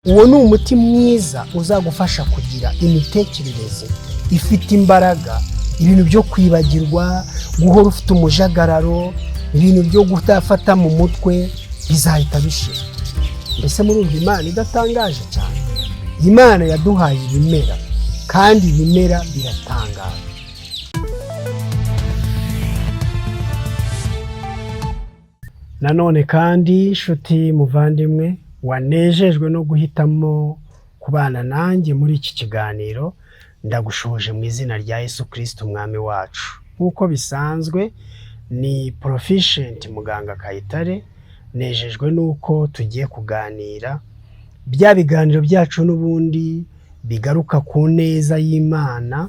Uwo ni umuti mwiza uzagufasha kugira imitekerereze ifite imbaraga. Ibintu byo kwibagirwa, guhora ufite umujagararo, ibintu byo kudafata mu mutwe bizahita bishira. Mbese murumva Imana idatangaje cyane? Imana yaduhaye ibimera, kandi ibimera biratangaje. Nanone kandi, nshuti muvandimwe wanejejwe no guhitamo kubana nanjye muri iki kiganiro, ndagushoje mu izina rya Yesu Kirisiti Umwami wacu. Nk'uko bisanzwe, ni Proficient Muganga Kayitare. Nejejwe n'uko tugiye kuganira bya biganiro byacu n'ubundi bigaruka ku neza y'Imana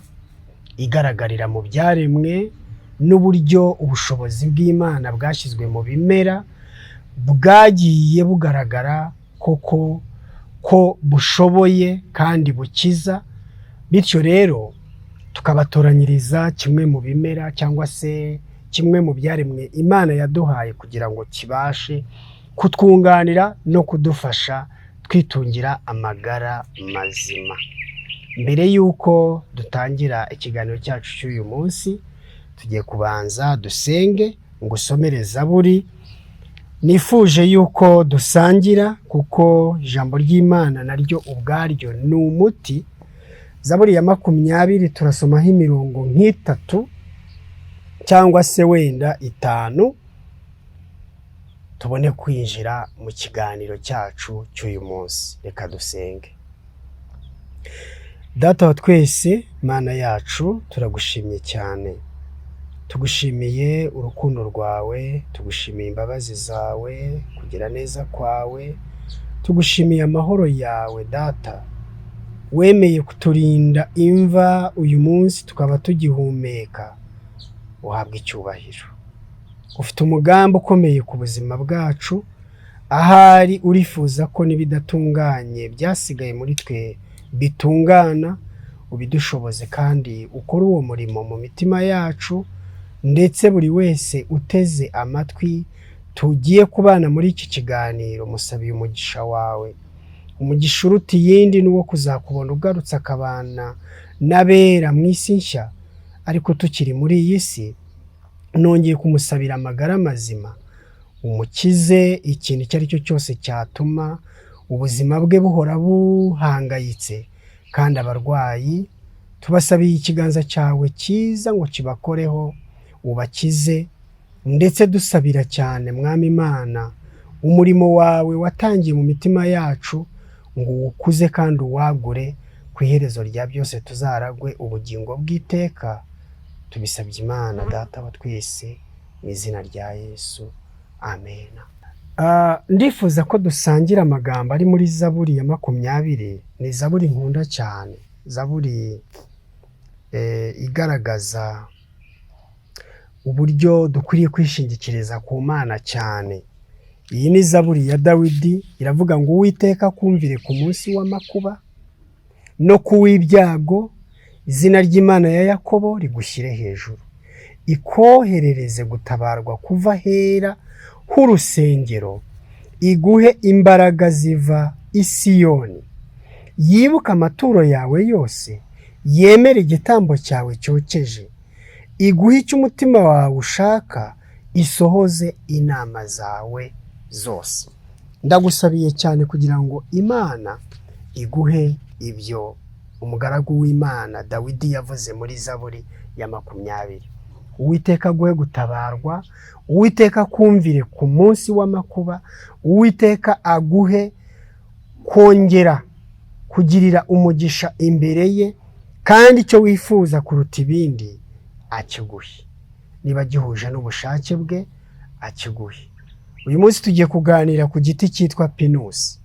igaragarira mu byaremwe, n'uburyo ubushobozi bw'Imana bwashyizwe mu bimera bwagiye bugaragara koko ko bushoboye kandi bukiza. Bityo rero tukabatoranyiriza kimwe mu bimera cyangwa se kimwe mu byaremwe Imana yaduhaye kugira ngo kibashe kutwunganira no kudufasha twitungira amagara mazima. Mbere y'uko dutangira ikiganiro cyacu cy'uyu munsi, tugiye kubanza dusenge. Ngusomere zaburi nifuje yuko dusangira, kuko ijambo ry'Imana naryo ubwaryo ni umuti. Zaburi ya 20, turasomaho imirongo nk'itatu cyangwa se wenda itanu, tubone kwinjira mu kiganiro cyacu cy'uyu munsi. Reka dusenge. Data wa twese, Mana yacu, turagushimye cyane. Tugushimiye urukundo rwawe, tugushimiye imbabazi zawe, kugira neza kwawe, tugushimiye amahoro yawe. Data, wemeye kuturinda imva, uyu munsi tukaba tugihumeka, uhabwa icyubahiro. Ufite umugambi ukomeye ku buzima bwacu. Ahari urifuza ko n'ibidatunganye byasigaye muri twe bitungana. Ubidushoboze kandi ukore uwo murimo mu mitima yacu, ndetse buri wese uteze amatwi tugiye kubana muri iki kiganiro, musabiye umugisha wawe. Umugisha uruta iyindi ni uwo kuzakubona ugarutse, akabana n'abera mu isi nshya. Ariko tukiri muri iyi si, nongeye kumusabira amagara mazima. Umukize ikintu icyo ari cyo cyose cyatuma ubuzima bwe buhora buhangayitse, kandi abarwayi tubasabiye ikiganza cyawe cyiza ngo kibakoreho, ubakize. Ndetse dusabira cyane, Mwami Imana, umurimo wawe watangiye mu mitima yacu ngo uwukuze kandi uwagure, ku iherezo rya byose tuzaragwe ubugingo bw'iteka. Tubisabye Imana Data wa twese, mu izina rya Yesu, amena. Ndifuza ko dusangira amagambo ari muri Zaburi ya 20. Ni zaburi nkunda cyane, zaburi igaragaza uburyo dukwiriye kwishingikiriza ku Mana cyane. Iyi ni zaburi ya Dawidi, iravuga ngo: "Uwiteka akumvire ku munsi w'amakuba no ku w'ibyago, izina ry'Imana ya Yakobo rigushyire hejuru, ikoherereze gutabarwa kuva ahera h'urusengero, iguhe imbaraga ziva i Siyoni, yibuke amaturo yawe yose, yemere igitambo cyawe cyokeje, iguhe icyo umutima wawe ushaka, isohoze inama zawe zose." Ndagusabiye cyane kugira ngo Imana iguhe ibyo umugaragu w'Imana Dawidi yavuze muri Zaburi ya 20. Uwiteka aguhe gutabarwa, Uwiteka akumvire ku munsi w'amakuba, Uwiteka aguhe kongera kugirira umugisha imbere ye, kandi icyo wifuza kuruta ibindi akiguhe, niba gihuje n'ubushake bwe akiguhe. Uyu munsi tugiye kuganira ku giti cyitwa pinusi,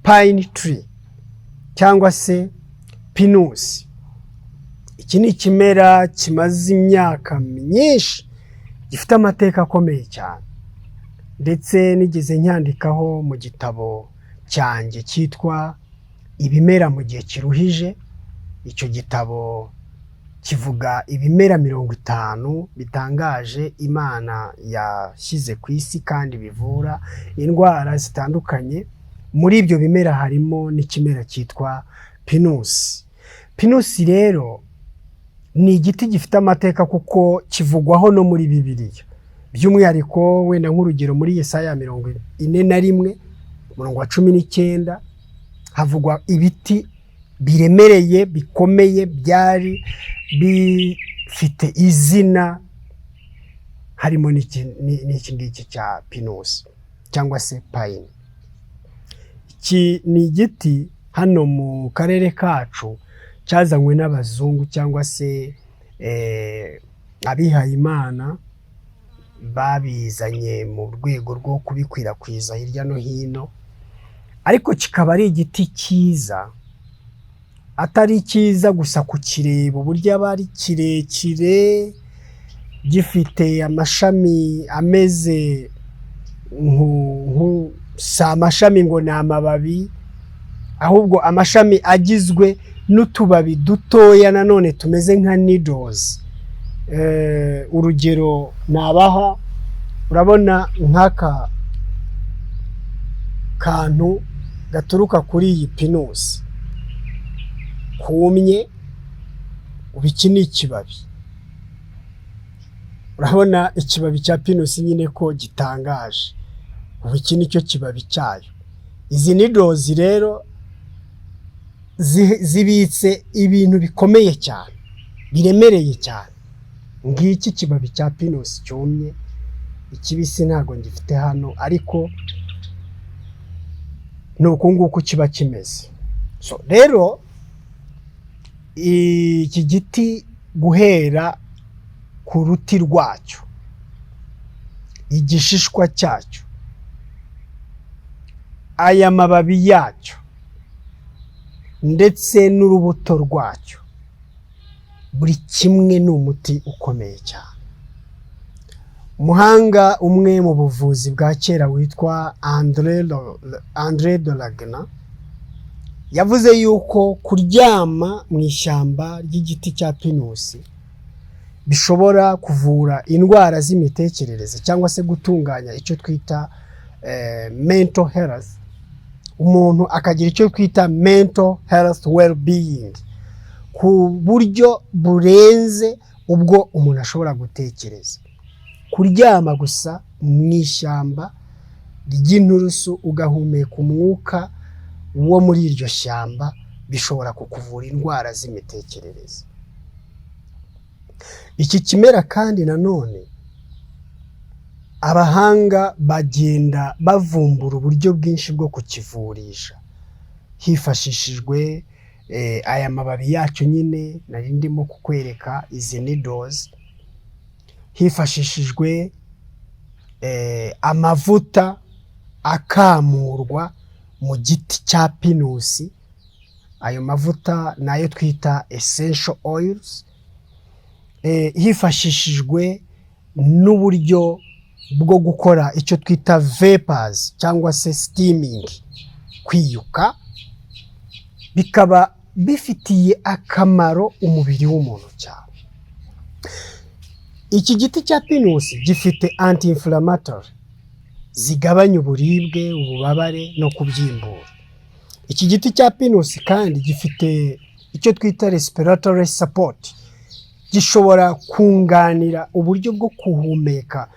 pine tree cyangwa se pinusi. Iki ni ikimera kimaze imyaka myinshi, gifite amateka akomeye cyane, ndetse nigeze nyandikaho mu gitabo cyanjye cyitwa "Ibimera mu gihe kiruhije". Icyo gitabo kivuga ibimera 50 bitangaje Imana yashyize ku isi kandi bivura indwara zitandukanye. Muri ibyo bimera harimo n'ikimera cyitwa pinusi. Pinusi rero ni igiti gifite amateka kuko kivugwaho no muri Bibiliya, by'umwihariko wenda nk'urugero muri Yesaya 41 umurongo wa 19 havugwa ibiti biremereye bikomeye byari bifite izina, harimo n'iki ngiki cya pinusi cyangwa se pine. Iki ni igiti hano mu karere kacu cyazanywe n'abazungu cyangwa se abihayimana, babizanye mu rwego rwo kubikwirakwiza hirya no hino, ariko kikaba ari igiti cyiza, atari cyiza gusa kukireba uburyo aba ari kirekire, gifite amashami ameze, si amashami ngo ni amababi, ahubwo amashami agizwe n'utubabi dutoya nanone tumeze nka needles. Urugero nabaha, urabona nk'aka kantu gaturuka kuri iyi pinusi kumye, ubu iki ni ikibabi. Urabona ikibabi cya pinusi nyine ko gitangaje, ubu iki ni cyo kibabi cyayo. Izi needles rero zibitse ibintu bikomeye cyane, biremereye cyane. Ngiki kibabi cya pinusi cyumye, ikibisi ntabwo ngifite hano, ariko ni uku nguku kiba kimeze. So rero iki giti guhera ku ruti rwacyo, igishishwa cyacyo, aya mababi yacyo ndetse n'urubuto rwacyo, buri kimwe ni umuti ukomeye cyane. Umuhanga umwe mu buvuzi bwa kera witwa Andre Delagna yavuze yuko kuryama mu ishyamba ry'igiti cya pinusi bishobora kuvura indwara z'imitekerereze cyangwa se gutunganya icyo twita mental health, umuntu akagira icyo twita mental health well being ku buryo burenze ubwo umuntu ashobora gutekereza. Kuryama gusa mu ishyamba ry'inturusu ugahumeka umwuka wo muri iryo shyamba bishobora kukuvura indwara z'imitekerereze. Iki kimera kandi nanone abahanga bagenda bavumbura uburyo bwinshi bwo kukivurisha hifashishijwe aya mababi yacyo nyine nari ndimo kukwereka, izi needles, hifashishijwe amavuta akamurwa mu giti cya pinusi. Ayo mavuta nayo twita essential oils, hifashishijwe n'uburyo bwo gukora icyo twita vapors cyangwa se steaming, kwiyuka, bikaba bifitiye akamaro umubiri w'umuntu cyane. Iki giti cya pinusi gifite anti inflammatory zigabanya uburibwe, ububabare no kubyimbura. Iki giti cya pinusi kandi gifite icyo twita respiratory support, gishobora kunganira uburyo bwo guhumeka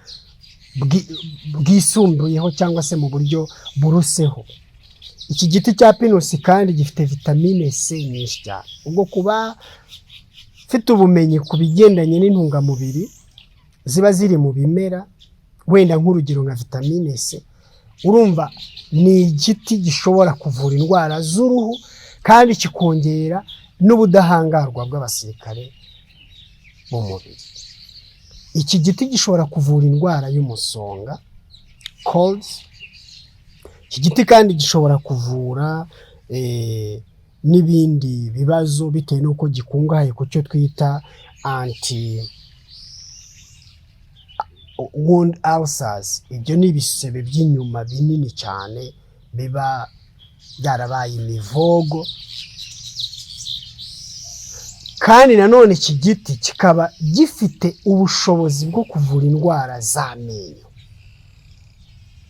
bwisumbuyeho cyangwa se mu buryo buruseho. Iki giti cya pinusi kandi gifite vitamine C nyinshi cyane. Ubwo kuba mfite ubumenyi ku bigendanye n'intungamubiri ziba ziri mu bimera, wenda nk'urugero nka vitamine C, urumva ni igiti gishobora kuvura indwara z'uruhu kandi kikongera n'ubudahangarwa bw'abasirikare b'umubiri. Iki giti gishobora kuvura indwara y'umusonga, colds. Iki giti kandi gishobora kuvura n'ibindi bibazo bitewe n'uko gikungahaye ku cyo twita anti wound ulcers. Ibyo ni ibisebe by'inyuma binini cyane biba byarabaye imivogo. Kandi nanone iki giti kikaba gifite ubushobozi bwo kuvura indwara z'amenyo.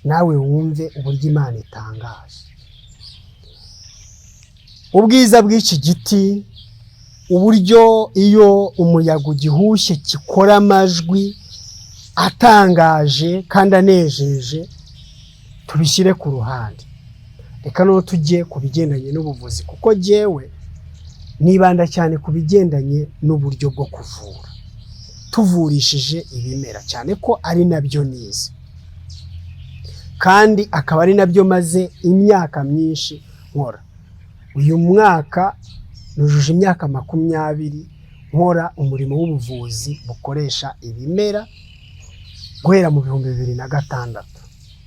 Nawe wumve uburyo Imana itangaje. Ubwiza bw'iki giti, uburyo iyo umuyaga ugihushye gikora amajwi atangaje kandi anejeje, tubishyire ku ruhande. Reka noneho tujye ku bigendanye n'ubuvuzi, kuko jyewe nibanda cyane ku bigendanye n'uburyo bwo kuvura tuvurishije ibimera, cyane ko ari nabyo nize kandi akaba ari nabyo maze imyaka myinshi nkora. Uyu mwaka nujuje imyaka 20 nkora umurimo w'ubuvuzi bukoresha ibimera, guhera mu 2006.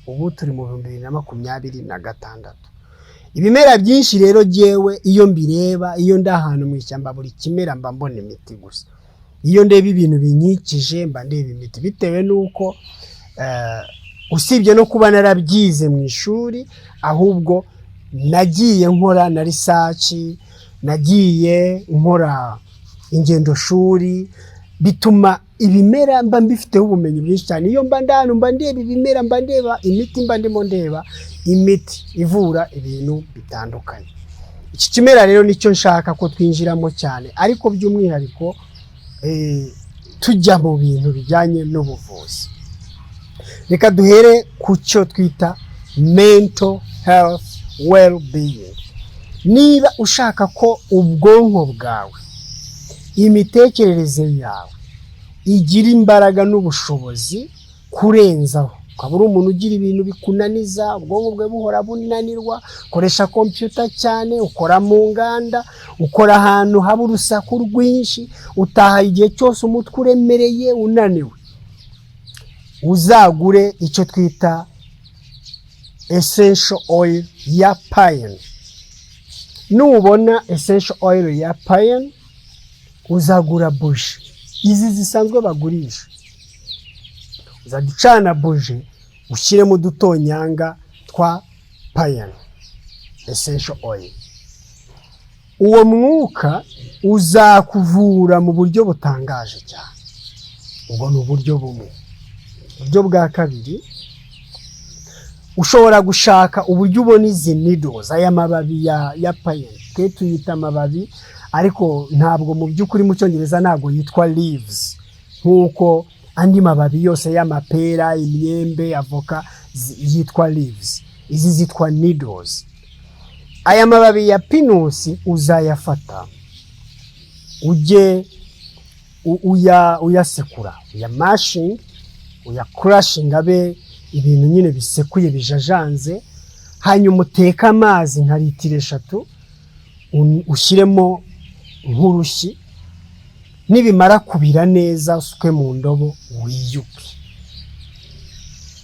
Ubu turi mu 2026. Ibimera byinshi rero, jyewe iyo mbireba, iyo ndi ahantu mu ishyamba, buri kimera mba mbona imiti gusa. Iyo ndeba ibintu binkikije, mba ndeba imiti, bitewe n'uko usibye no kuba narabyize mu ishuri, ahubwo nagiye nkora na research, nagiye nkora ingendo shuri, bituma ibimera mba mbifiteho ubumenyi bwinshi cyane. Iyo mba ndi ahantu, mba ndeba ibimera, mba ndeba imiti, mba ndimo ndeba imiti ivura ibintu bitandukanye. Iki kimera rero nicyo nshaka ko twinjiramo cyane, ariko by'umwihariko tujya mu bintu bijyanye n'ubuvuzi. Reka duhere ku cyo twita mental health well being. Niba ushaka ko ubwonko bwawe, imitekerereze yawe igira imbaraga n'ubushobozi kurenzaho, ukaba uri umuntu ugira ibintu bikunaniza, ubwonko bwe buhora bunanirwa, ukoresha kompiyuta cyane, ukora mu nganda, ukora ahantu haba urusaku rwinshi, utaha igihe cyose umutwe uremereye, unaniwe, uzagure icyo twita essential oil ya pine. Nubona essential oil ya pine, uzagura buji izi zisanzwe bagurisha, uzajya ucana buji, ushyiremo udutonyanga twa pine essential oil. Uwo mwuka uzakuvura mu buryo butangaje cyane. Ubwo ni uburyo bumwe. Uburyo bwa kabiri, ushobora gushaka uburyo ubona izi needles, aya mababi ya pine. Twe tuyita amababi, ariko ntabwo mu by'ukuri mu Cyongereza ntabwo yitwa leaves nk'uko andi mababi yose y'amapera, imyembe, avoka yitwa leaves. Izi zitwa needles. Aya mababi ya pinusi uzayafata, ujye uyasekura, uyamashinga, uyakurashinga, abe ibintu nyine bisekuye bijajanze. Hanyuma uteke amazi nka litiro 3, ushyiremo nk'urushyi. Nibimara kubira neza, usuke mu ndobo, wiyuke.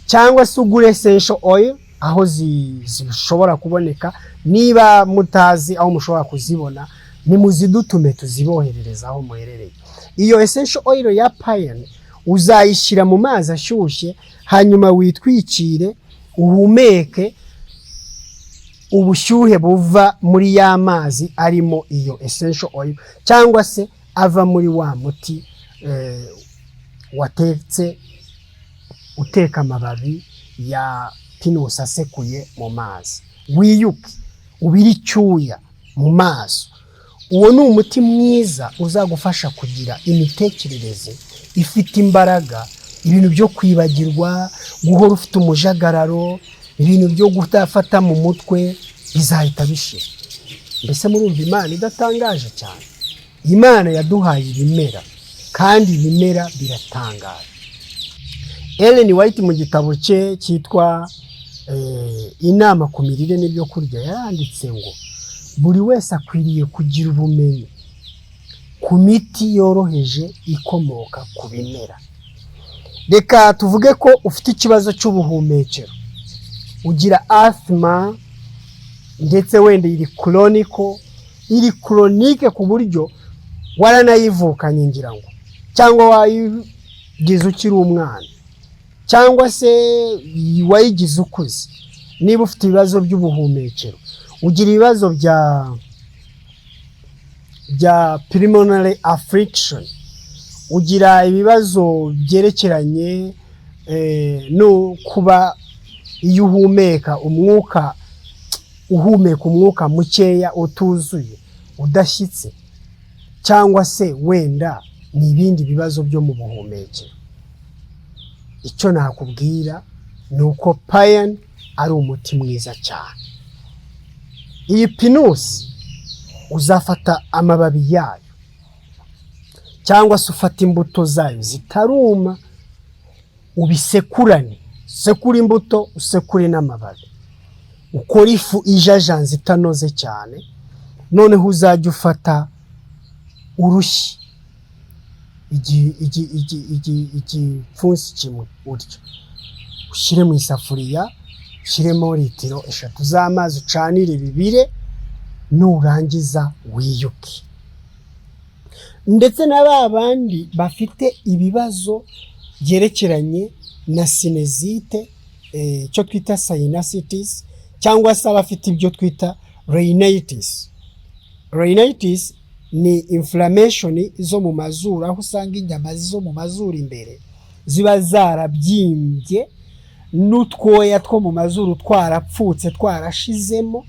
Cyangwa se ugure essential oil aho zishobora kuboneka. Niba mutazi aho mushobora kuzibona, nimuzidutume tuziboherereza aho muherereye. Iyo essential oil ya pine uzayishyira mu mazi ashyushye, hanyuma witwikire, uhumeke ubushyuhe buva muri ya mazi arimo iyo essential oil, cyangwa se ava muri wa muti watetse, uteka amababi ya pinusi asekuye mu mazi, wiyuke, ubire icyuya mu maso. Uwo ni umuti mwiza uzagufasha kugira imitekerereze ifite imbaraga. Ibintu byo kwibagirwa, guhora ufite umujagararo, ibintu byo kudafata mu mutwe bizahita bishira. Mbese murumva Imana idatangaje cyane? Imana yaduhaye ibimera, kandi ibimera biratangaje. Ellen White mu gitabo cye cyitwa Inama ku mirire n'ibyo kurya yaranditse ngo buri wese akwiriye kugira ubumenyi ku miti yoroheje ikomoka ku bimera. Reka tuvuge ko ufite ikibazo cy'ubuhumekero, ugira asima, ndetse wenda iri chronic, iri chronique ku buryo waranayivukanye ngira ngo, cyangwa wayigize ukiri umwana, cyangwa se wayigize ukuze. Niba ufite ibibazo by'ubuhumekero, ugira ibibazo bya pulmonary affliction, ugira ibibazo byerekeranye no kuba iyo uhumeka umwuka Uhumeka umwuka mukeya, utuzuye, udashyitse, cyangwa se wenda ni ibindi bibazo byo mu buhumekero? Icyo nakubwira ni uko pine ari umuti mwiza cyane. Iyi pinusi, uzafata amababi yayo cyangwa se ufata imbuto zayo zitaruma, ubisekurane. Usekure imbuto, usekure n'amababi, ukore ifu ijajanze itanoze cyane. Noneho uzajya ufata urushyi, igipfunsi kimwe utyo, ushyire mu isafuriya, ushyiremo litiro 3 z'amazi, ucanire bibire. Nurangiza wiyuke. Ndetse na ba bandi bafite ibibazo byerekeranye na sinusite, icyo twita sinusitis, cyangwa se abafite ibyo twita rhinitis. Rhinitis ni inflammation zo mu mazuru, aho usanga inyama zo mu mazuru imbere ziba zarabyimbye n'utwoya two mu mazuru twarapfutse, twarashizemo.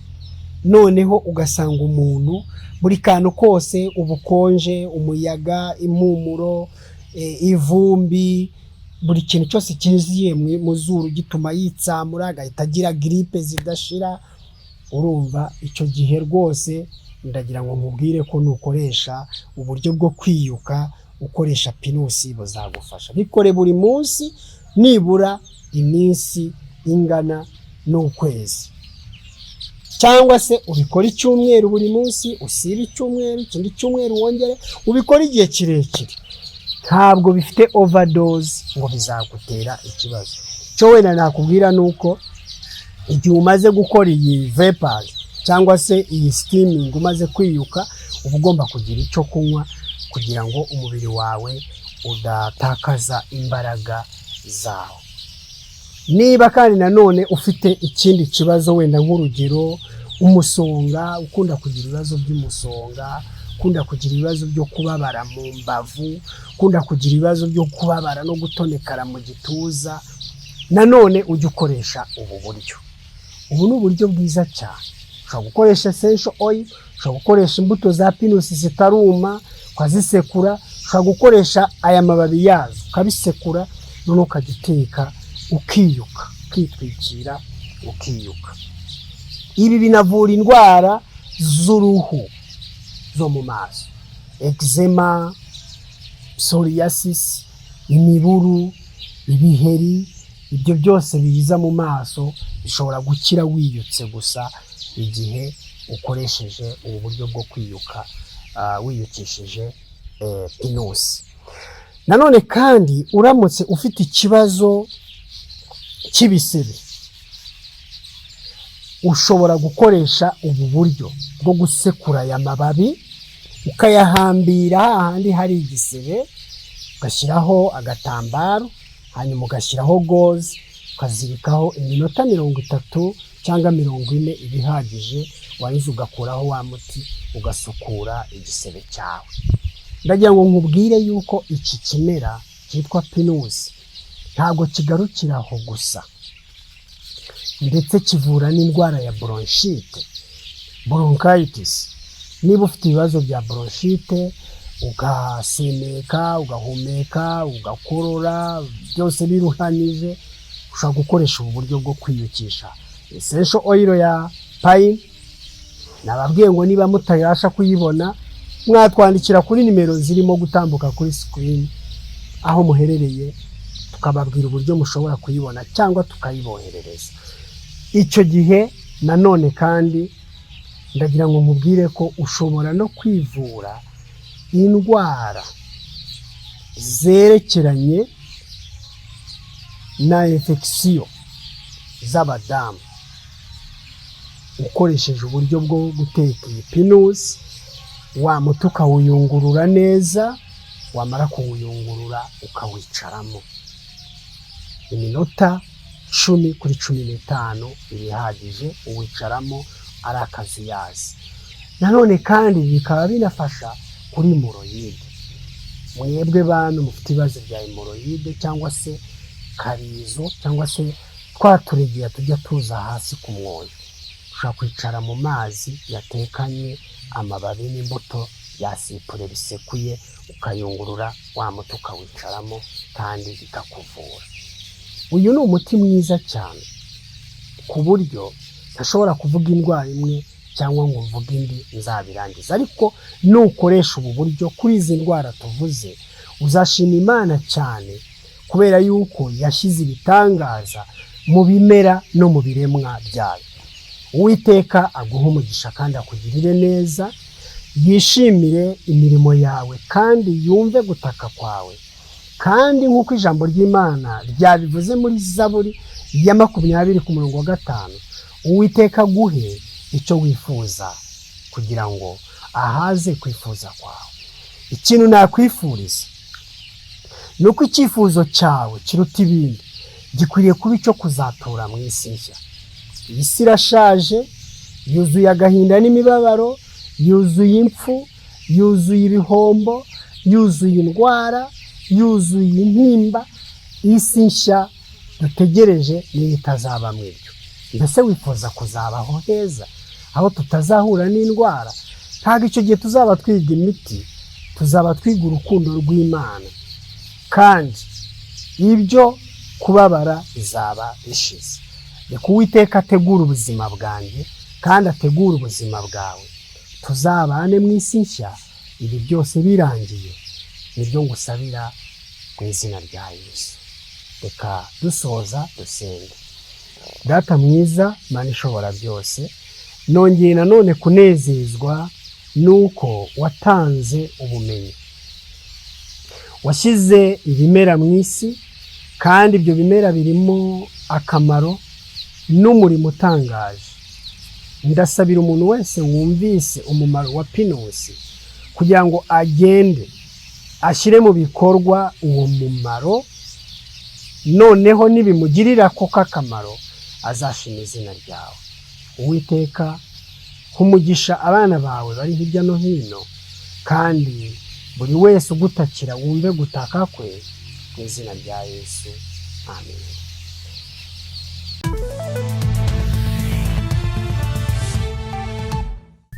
Noneho ugasanga umuntu buri kantu kose, ubukonje, umuyaga, impumuro, ivumbi, buri kintu cyose cyinjiye mu zuru gituma yitsamura, agahita agira giripe zidashira. Urumva icyo gihe rwose ndagira ngo nkubwire ko nukoresha uburyo bwo kwiyuka ukoresha pinusi buzagufasha. Bikore buri munsi nibura iminsi ingana n'ukwezi, cyangwa se ubikore icyumweru buri munsi, usibe icyumweru, ikindi cyumweru wongere ubikore igihe kirekire. Ntabwo bifite overdose ngo bizagutera ikibazo. Icyo wenda nakubwira ni uko igihe umaze gukora iyi vapors cyangwa se iyi steaming, umaze kwiyuka, uba ugomba kugira icyo kunywa kugira ngo umubiri wawe udatakaza imbaraga zawo. Niba kandi nanone ufite ikindi kibazo, wenda nk'urugero umusonga, ukunda kugira ibibazo by'umusonga, ukunda kugira ibibazo byo kubabara mu mbavu, ukunda kugira ibibazo byo kubabara no gutonekara mu gituza, nanone ujye ukoresha ubu buryo. Ubu ni uburyo bwiza cyane. Ushobora gukoresha essential oil, ushobora gukoresha imbuto za pinusi zitaruma ukazisekura, ushobora gukoresha aya mababi yazo ukabisekura, noneho ukajya uteka ukiyuka, ukitwikira ukiyuka. Ibi binavura indwara z'uruhu zo mu maso, eczema, psoriasis, imiburu, ibiheri, ibyo byose biza mu maso bishobora gukira wiyutse gusa, igihe ukoresheje ubu buryo bwo kwiyuka wiyukishije pinusi. Nanone kandi uramutse ufite ikibazo cy'ibisebe, ushobora gukoresha ubu buryo bwo gusekura aya mababi, ukayahambira hahandi hari igisebe, ugashyiraho agatambaro, hanyuma ugashyiraho gauze, ukazirikaho iminota 30 cyangwa 40 iba ihagije. Warangiza ugakuraho wa muti, ugasukura igisebe cyawe. Ndagira ngo nkubwire yuko iki kimera cyitwa pinusi ntabwo kigarukira aho gusa, ndetse kivura n'indwara ya bronchite, bronchitis. Niba ufite ibibazo bya bronchite, ugasemeka, ugahumeka, ugakorora, byose biruhanije, ushobora gukoresha ubu buryo bwo kwiyukisha essential oil ya pine. Nababwiye ngo niba mutabasha kuyibona, mwatwandikira kuri nimero zirimo gutambuka kuri screen aho muherereye, tukababwira uburyo mushobora kuyibona cyangwa tukayiboherereza. Icyo gihe nanone kandi ndagira ngo nkubwire ko ushobora no kwivura indwara zerekeranye na infection z'abadamu ukoresheje uburyo bwo guteka iyi pinusi, wa muti ukawuyungurura neza, wamara kuwuyungurura ukawicaramo iminota 10 kuri 15 iba ihagije, uwicaramo ari akazuyazi. Nanone kandi bikaba binafasha kuri hémorroïde. Mwebwe bantu mufite ibibazo bya hémorroïde cyangwa se karizo cyangwa se twa turegeya tujya tuza hasi ku mwoyo, ushobora gukoresha ubu buryo bwo kwiyukisha iyi pinusi. Ushobora kwicara mu mazi yatekanye amababi n'imbuto bya sipure bisekuye, ukayungurura wa muti ukawicaramo kandi bikakuvura. Uyu ni umuti mwiza cyane ku buryo ntashobora kuvuga indwara imwe cyangwa ngo mvuge indi nzabirangiza, ariko nukoresha ubu buryo kuri izi ndwara tuvuze, uzashima Imana cyane kubera yuko yashyize ibitangaza mu bimera no mu biremwa byayo. Uwiteka aguhe umugisha kandi akugirire neza, yishimire imirimo yawe kandi yumve gutaka kwawe. Kandi nk'uko ijambo ry'Imana ryabivuze muri Zaburi ya 20 ku murongo wa 5, Uwiteka aguhe icyo wifuza kugira ngo ahaze kwifuza kwawe. Ikintu nakwifuriza ni uko icyifuzo cyawe kiruta ibindi gikwiriye kuba icyo kuzatura mu isi nshya. Iyi si irashaje, yuzuye agahinda n'imibabaro, yuzuye impfu, yuzuye ibihombo, yuzuye indwara, yuzuye intimba. Isi nshya dutegereje niyo itazabamo ibyo. Mbese wifuza kuzabaho heza, aho tutazahura n'indwara? Ntabwo icyo gihe tuzaba twiga imiti, tuzaba twiga urukundo rw'Imana, kandi ibyo kubabara bizaba bishize. Reka Uwiteka ategure ubuzima bwanjye kandi ategure ubuzima bwawe, tuzabane mu isi nshya ibi byose birangiye. Nibyo ngusabira mu izina rya Yesu. Reka dusoza dusenge. Data mwiza, Mana ishobora byose, nongeye nanone kunezezwa nuko watanze ubumenyi, washyize ibimera mu isi, kandi ibyo bimera birimo akamaro n'umurimo utangaje. Ndasabira umuntu wese wumvise umumaro wa pinusi kugira ngo agende ashyire mu bikorwa uwo mumaro, noneho nibimugirira koko akamaro azashima izina ryawe. Uwiteka, umugisha abana bawe bari hirya no hino, kandi buri wese ugutakira wumve gutaka kwe, mu izina rya Yesu, amen.